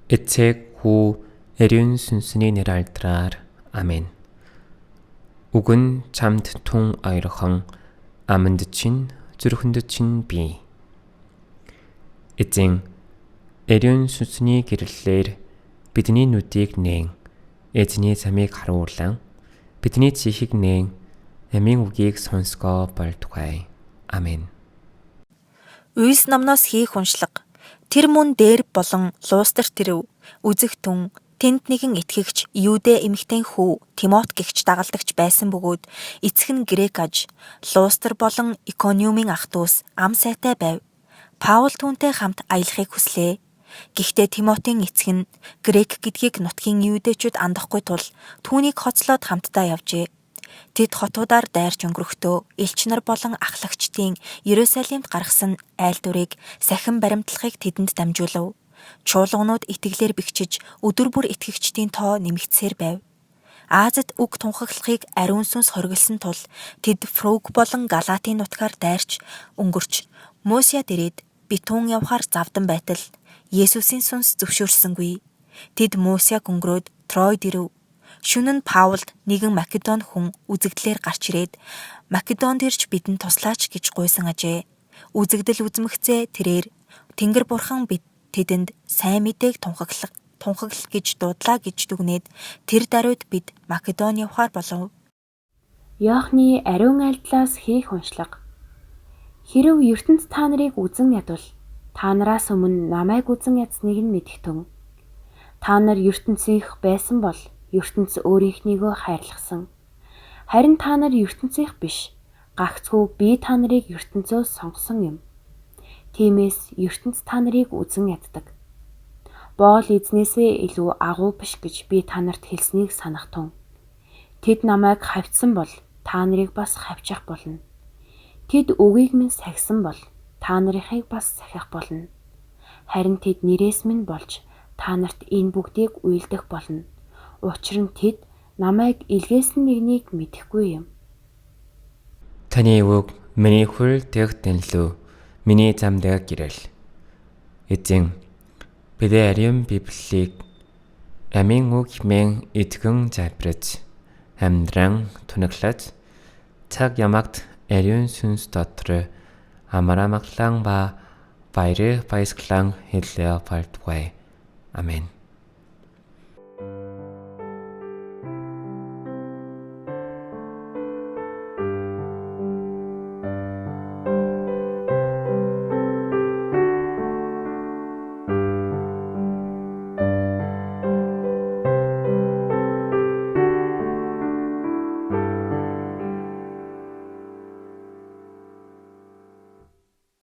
Эцэг хүү ариун сүнсний нэр алдраар амен. Үг нь чамд тун ойрхон, аманд чинь, зүрхэнд чинь бий. Эзэн, ариун сүнсний гэрлэлээр бидний нүдийг нээн, эзний замыг харуулан бидний чихийг нээн, амийн үгийг сонсгоо болтугай. Амен. Үйлс номноос хийх уншлага. Тэр мөн дээр болон Лустрт ирэв. Үзэгтэн тэнд нэгэн итгэгч Юудэ эмэгтэйн хүү Тимот гэгч дагалдагч байсан бөгөөд эцэг нь грек аж, Лустр болон Икониумын ах дүүс ам сайтай байв. Паул түүнтэй хамт аялахыг хүслээ. Гэхдээ Тимотийн эцэг нь грек гэдгийг нутгийн юудэчүүд андахгүй тул түүнийг хоцлоод хамтдаа явжээ. Тэд хотуудаар дайрч өнгөрөхдөө элч нар болон ахлагчдын Иерусалимд гаргасан айлдварыг сахин баримтлахыг тэдэнд дамжуулав. Чуулганууд итгэлээр бэхжиж өдөр бүр итгэгчдийн тоо нэмэгдсээр байв. Азид үг тунхаглахыг ариун сүнс хориглосон тул тэд Фруг болон Галатийн нутгаар дайрч өнгөрч Мусиад ирээд Битун явахаар завдан байтал Есүсийн сүнс зөвшөөрсөнгүй. Тэд Мусиаг өнгөрөөд Тройд ирэв. Шөнө нь Паулд нэгэн Македон хүн үзэгдлээр гарч ирээд Македонд ирж бидэнд туслаач гэж гуйсан ажээ. Үзэгдэл үзмэгцээ тэрээр Тэнгэр бурхан бид тэдэнд сайн мэдээг тунхаглах тунхаглал гэж дуудлаа гэж дүгнээд тэр даруйд бид Македон явахаар болов. Иохны ариун айлдлаас хийх уншлага. Хэрв ертөнц та нарыг үзэн ядвал та нараас өмнө намайг үзэн ядсныг нь мэдэх түн. Та нар ертөнцийнх байсан бол ертөнц өөрийнхнийгөө хайрлахсан. Харин та нар ертөнцийнх биш. Гагцхүү би та нарыг ертөнцөөс сонгосон юм. Тиймээс ертөнц та нарыг үзэн яддаг. Боол эзнээсээ илүү агуу биш гэж би та нарт хэлснийг санах тун. Тэд намайг хавьтсан бол та нарыг бас хавчих болно. Тэд үгийг минь сахисан бол та нарынхыг бас сахих болно. Харин тэд нэрээс минь болж та нарт энэ бүгдийг уйлдах болно. Учир нь тэд намайг илгээсэн нэгнийг мэдэхгүй юм. Таны үг миний хөл дэх дэнлүү, миний зам дээр гэрэл. Эзэн, бидний ариун Библийг амийн үг хэмээн итгэн залбирч, амьдран тунхаглаж, цаг ямагт ариун сүнс дотор амар амгалан ба баяр баясгалан хэлээ болтугай. Амен.